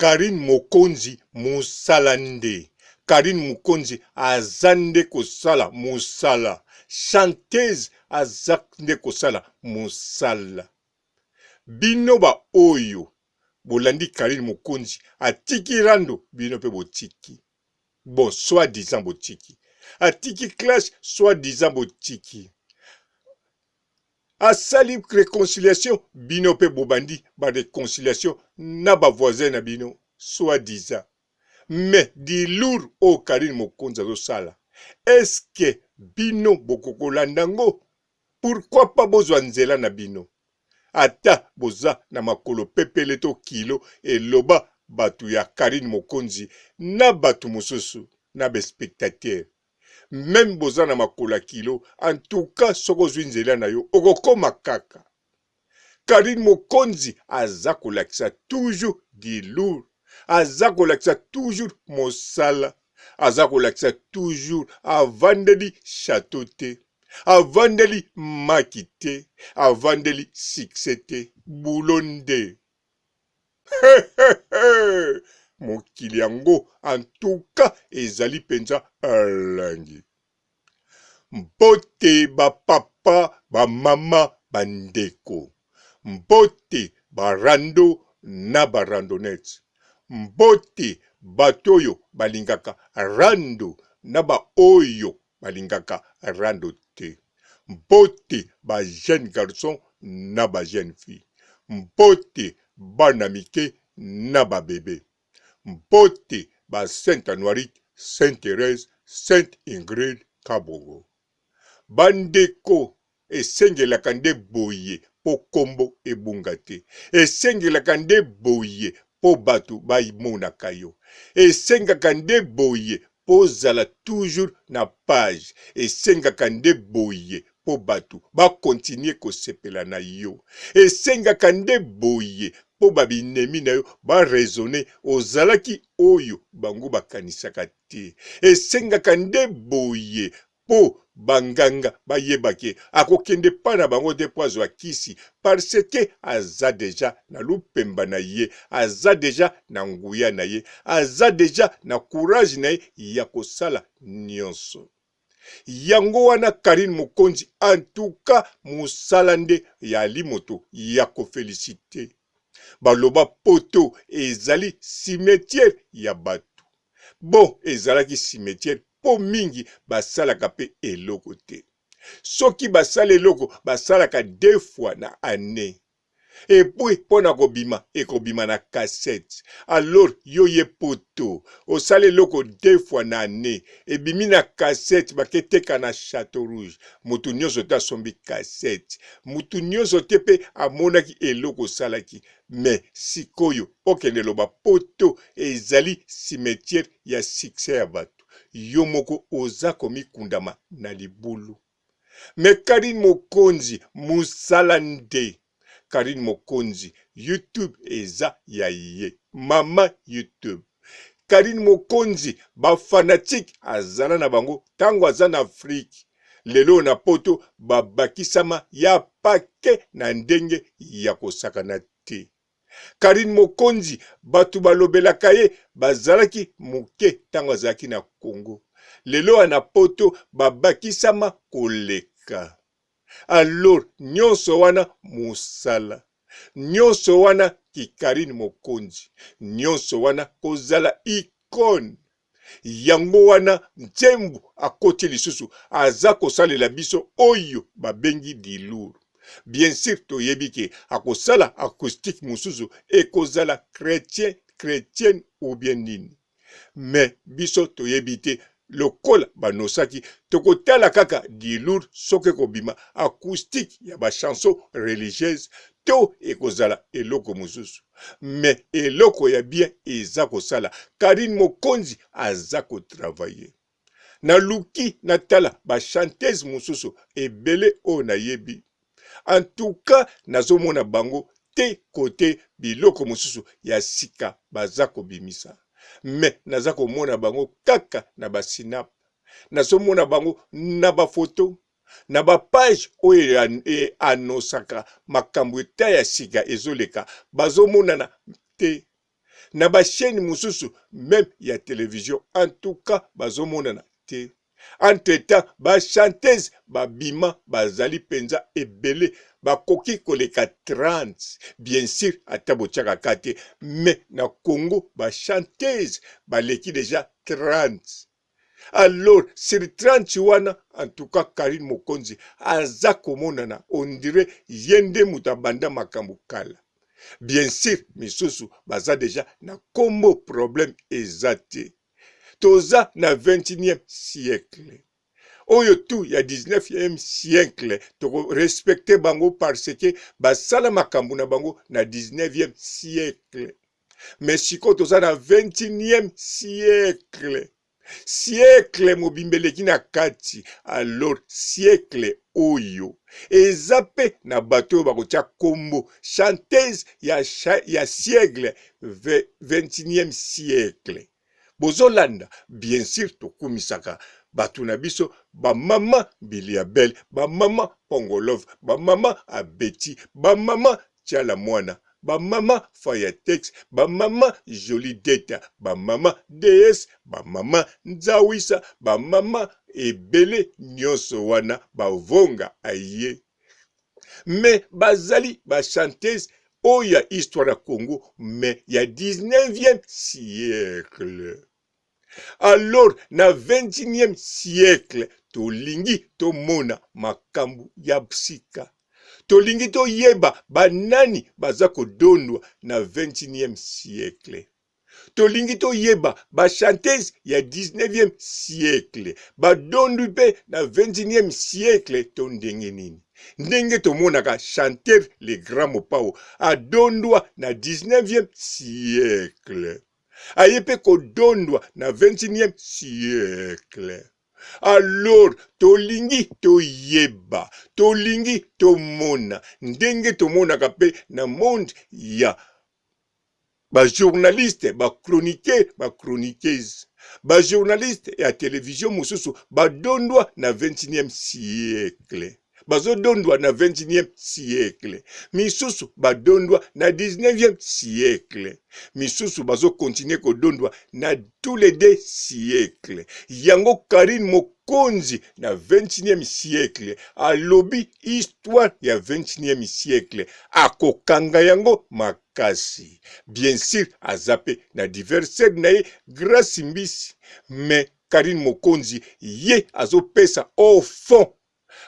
Carine mokonzi musala nde. Carine mokonzi aza nde kosala musala. Chanteuse aza nde kosala musala. Bino ba oyo bolandi Carine mokonzi atiki rando bino pe botiki. Bon soit disant botiki. Atiki clash soit disant botiki. Asali reconciliation bino pe bobandi ba reconciliation na ba voisin na bino soit disant mais du lourd oyo Carine Mokonzi azosala est ce que bino bokokolanda ngo? Pourquoi pas bozwa nzela na bino ata boza na makolo pepele to kilo eloba batu ya Carine Mokonzi na batu mosusu na ba spectateurs. Meme boza na makolo ya kilo en tout cas soki ozui nzela na yo okokoma kaka. Carine Mokonzi aza kolakisa toujours du lourd, aza kolakisa toujours mosala, aza kolakisa toujours avandeli chateau te, avandeli maki te, avandeli succès te, boulot nde. Mokili yango en tout cas ezali penza elengi. Mbote ba papa, ba mama, ba ndeko. Mbote ba rando na ba randonnettes. Mbote bato oyo balingaka rando na ba oyo balingaka rando te. Mbote ba jeunes garçons na ba jeunes filles. Mbote bana mike na ba bebe. Mbote ba Saint Anuarite, Saint Therèse, Sainte Ingrid Kabongo. Ba ndeko esengelaka nde boye po kombo ebunga te. Esengelaka nde boye po batu bamonaka yo. Esengaka nde boye po ozala toujours na page. Esengaka nde boye po batu ba continuer kosepela na yo. Esengaka nde boye po ba binemi na yo ba raisonner ozalaki oyo bango bakanisaka te. Esengaka nde boye po ba nganga bayeba ke akokende epa na bango te po azwa kisi parce que aza dejà na lupemba na ye, aza dejà na nguya na ye, aza dejà na courage na ye ya kosala nionso. Yango wana Carine Mokonzi en tout cas musala nde ya Ali moto ya ko feliciter. Baloba poto ezali cimetière ya batu. Bon ezalaki cimetière po mingi basalaka pe eloko te. Soki basali eloko basalaka deux fois na annee. Et puis pona kobima ekobima na cassette. Alors yo ye poto osali eloko deux fois na annee ebimi na cassette bake teka na chateau rouge mutu nionso te asombi cassette mutu nionso te pe amonaki eloko osalaki mais sikoyo okende loba poto ezali cimetière ya succès ya batu yo moko oza komikundama na libulu mais Carine mokonzi musala nde Carine mokonzi YouTube eza ya ye mama YouTube Carine mokonzi ba fanatique azala na bango tango aza na Afrique lelo na poto babakisama ya pake na ndenge ya kosakana te Carine Mokonzi batu balobelaka ye bazalaki muke tango azalaki na Congo lelo awa na poto babakisama koleka alors nionso wana musala nionso wana ki Carine Mokonzi nionso wana kozala icone Yango wana nzembo akoti lisusu aza kosalela biso oyo babengi du lourd. Bien sur toyebi ke akosala acoustique mosusu ekozala chretien, chretienne ou bien nini. Mais biso toyebi te lokola banosaki tokotala kaka du lourd soki ekobima acoustique ya ba chansons religieuses to ekozala eloko mosusu. Mais eloko ya bien eza kosala Carine Mokonzi aza ko travailler. Naluki natala ba chanteuses mosusu ebele oyo nayebi. En tout cas nazomona bango te cote biloko mosusu ya sika baza kobimisa. Mais naza komona bango kaka na ba synap. Nazomona bango na ba photos. Na ba page oyo e annoncaka makambo eta ya sika ezoleka bazomonana te. Na ba chaine mosusu meme ya television en tout cas bazomonana te. Entre temps ba chanteuses babima bazali penza ebele bakoki koleka 30 bien sur ata botiaka cas te mais na Congo ba chanteuses baleki dejà 30 alors sur 30 wana en tout cas Carine Mokonzi aza komonana on dirait ye nde moto abanda makambo kala. Bien sur misusu baza dejà na kombo problème eza te. Toza na 21e siècle. Oyo tout ya 19e siècle toko respecter bango parce que basala makambo na bango na 19e siècle. Mais sikoyo toza na 21e siècle. Siècle mobimba eleki na kati. Alors siècle oyo eza pe na bato oyo bakotia kombo chanteuse ya, ya siècle 21e siècle. Bozolanda bien sur tokumisaka bato na biso ba mama Mbilia Bel, ba mama Pongolove, ba mama Abeti, ba mama Tshala Mwana, ba mama Fayatex, ba mama Jolie Deta, ba mama Deesse, ba mama Nzawisa, ba mama ebele nyonso wana bavonga aye. Mais bazali ba chanteuse oyo ya histoire ya Congo mais ya 19e siècle. Alors na 21e siècle tolingi tomona makambo ya sika. Tolingi toyeba banani baza kodondwa na 21e siècle. Tolingi toyeba ba chanteuses ya 19e siècle badondwi mpe na 21e siècle to ndenge nini? Ndenge tomonaka chanteur le grand Mopao adondwa na 19e siècle, aye mpe kodondwa na 21e siècle. Alors tolingi toyeba, tolingi tomona ndenge tomonaka mpe na monde ya ba journaliste, ba chroniqueur, ba chroniqueuse, ba journaliste ya television mosusu badondwa na 21e siècle, bazodondwa na 21e siècle, misusu badondwa na 19e siècle, misusu bazokontinue kodondwa na tous les deux siècles. Yango Carine Mokonzi na 21e siècle alobi histoire ya 21e siècle akokanga yango makasi. Bien sûr aza pe na diversaire na ye Grace Mbisi, mais Carine Mokonzi ye azopesa au fond,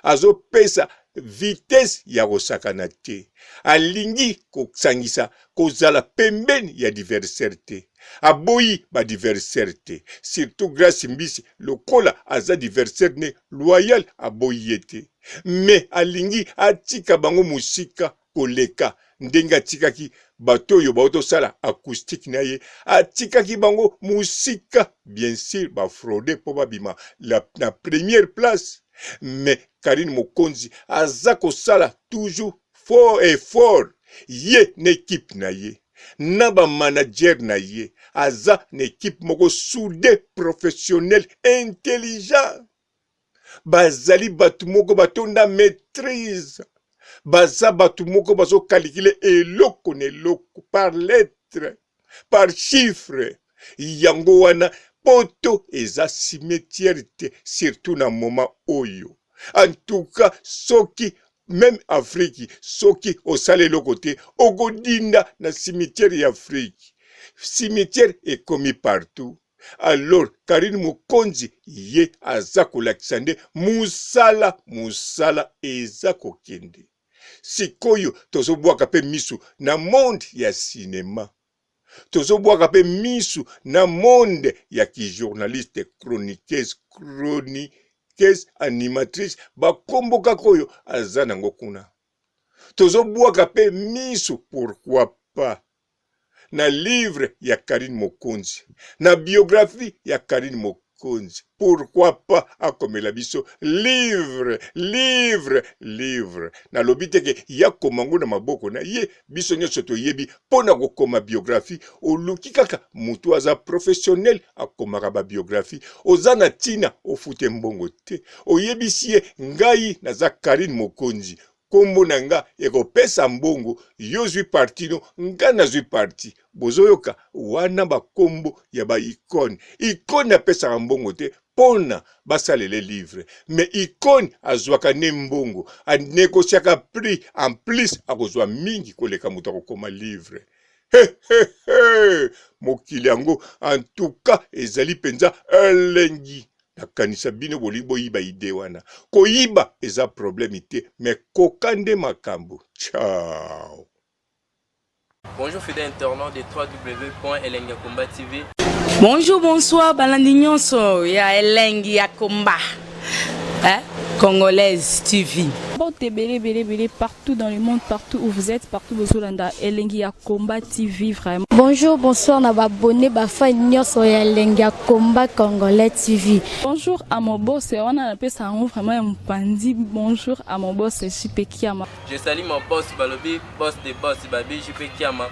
azopesa vitesse ya kosakana te. Alingi kosangisa kozala pembeni ya diversaire te. Aboyi ba diversaire te. Surtout Grace Mbisi lokola aza diversaire ne loyal aboyi ye te. Mais alingi atika bango mosika koleka ndenge atikaki bato oyo bauti kosala acoustique na ye, atikaki bango mosika. Bien sûr ba fraude mpo babima na première place, mais Carine Mokonzi aza kosala toujours fort et fort, ye na equipe na ye na ba manager na ye, aza na equipe moko soude, professionnel, intelligent. Bazali bato moko batonda maitrise, baza bato moko bazokalikile eloko na eloko par lettre, par chiffre. Yango wana poto eza cimetière te, surtout na moment oyo. En tout cas soki meme Afrique soki osali eloko te okodinda na cimetière ya Afrique. Cimetière ekomi partout. Alors Carine Mokonzi ye aza kolakisa nde musala, musala eza kokende. Sikoyo tozobwaka pe misu na monde ya cinema, tozobwaka pe misu na monde ya ki journaliste, chroniqueuse, chroniqueuse, animatrice, ba kombo kaka oyo aza nango kuna. Tozobwaka pe misu pourquoi pas na livre ya Carine Mokonzi, na biographie ya Carine Mokonzi, pourquoi pas akomela biso livre, livre, livre. Nalobi te ke ye akoma yango na maboko na ye, biso nyonso toyebi mpo na kokoma biographie oluki kaka moto aza professionnel akomaka ba biographie, oza na ntina ofute mbongo te, oyebisi ye ngai naza Carine Mokonzi. Kombo na nga ekopesa mbongo, yo ozwi parti no, nga nazwi parti. Bozoyoka? Wana ba kombo ya ba icone. Icone apesaka mbongo te pona basalele livre. Mais icone azwaka nde mbongo, a negociaka prix, en plus akozwa mingi koleka moto akokoma livre. He he he! Mokili yango en tout cas ezali penza elengi. Nakanisa bino bolingi boyiba idee wana. Koyiba eza problème te mais koka nde makambo. Ciao. Bonjour fidèle internaute de www.elengiyakomba TV. Bonjour, bonsoir, balandi nyonso ya Elengi ya Komba. Hein? Congolaise TV. Mbote ebele ebele ebele partout dans le monde, partout où vous êtes, partout bozolanda Elengi ya Combat TV vraiment. Bonjour, bonsoir na ba abonné ba fan nyonso ya Elengi ya Combat Congolais TV. Bonjour à mon boss, wana napesa yango vraiment ya mopanzi. Bonjour à mon boss JP Kiama. Je salue mon boss balobi boss de boss babi JP Kiama.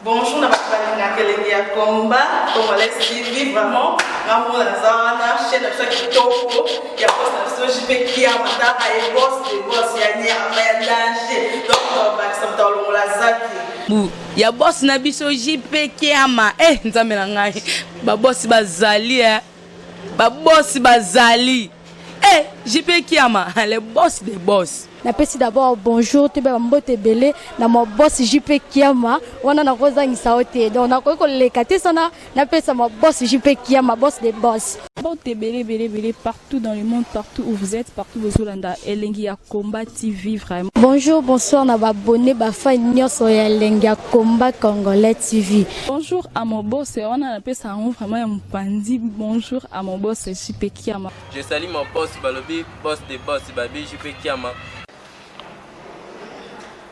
Bonjour na bato balingaka elengi ya combat congolais TV vraiment nga moko naza wana chaîne na biso ya kitoko ya boss na biso JP Kiama tala ye boss de boss ya nyama ya danger donc tobakisa moto alongola zaki Bu ya boss na biso JP Kiama eh nzambe na ngai ba boss bazali eh ba boss bazali eh JP Kiama le boss des boss. Napesi d'abord bonjour toyeba ba mbote ebele na ma boss JP Kiama wana nakozangisa yo te donc nakoki koleka te sana napesa ma boss JP Kiama boss de boss. Mbote ebele ebele ebele partout dans le monde partout où vous êtes partout bozolanda Elengi ya Combat TV vraiment. Bonjour bonsoir na ba abonne ba fan nionso ya Elengi ya Combat Congolais TV. Bonjour à mon boss wana napesa yango vraiment ya mopanzi bonjour à mon boss JP Kiama. Je salue mon boss balobi boss de boss babi JP Kiama.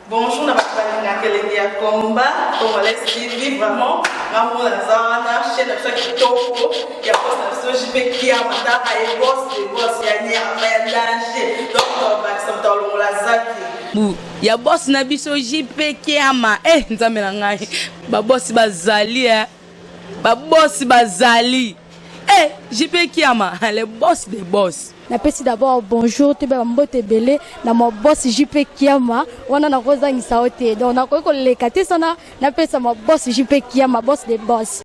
Bonjour na bato balingaka elengi ya combat congolais TV vraiment nga moko naza wana chaîne na biso ya kitoko ya boss na biso JP Kiama tala ye boss de boss ya nyama ya danger donc tobakisa moto alongola zaki Bu ya boss na biso JP Kiama eh nzambe na ngai ba boss bazali eh ba boss bazali eh JP Kiama le boss des boss. Napesi d'abord bonjour toyeba ba mbote ebele na ma boss JP Kiama wana nakozangisa yo te donc nakoki koleka te sana napesa ma boss JP Kiama boss de boss.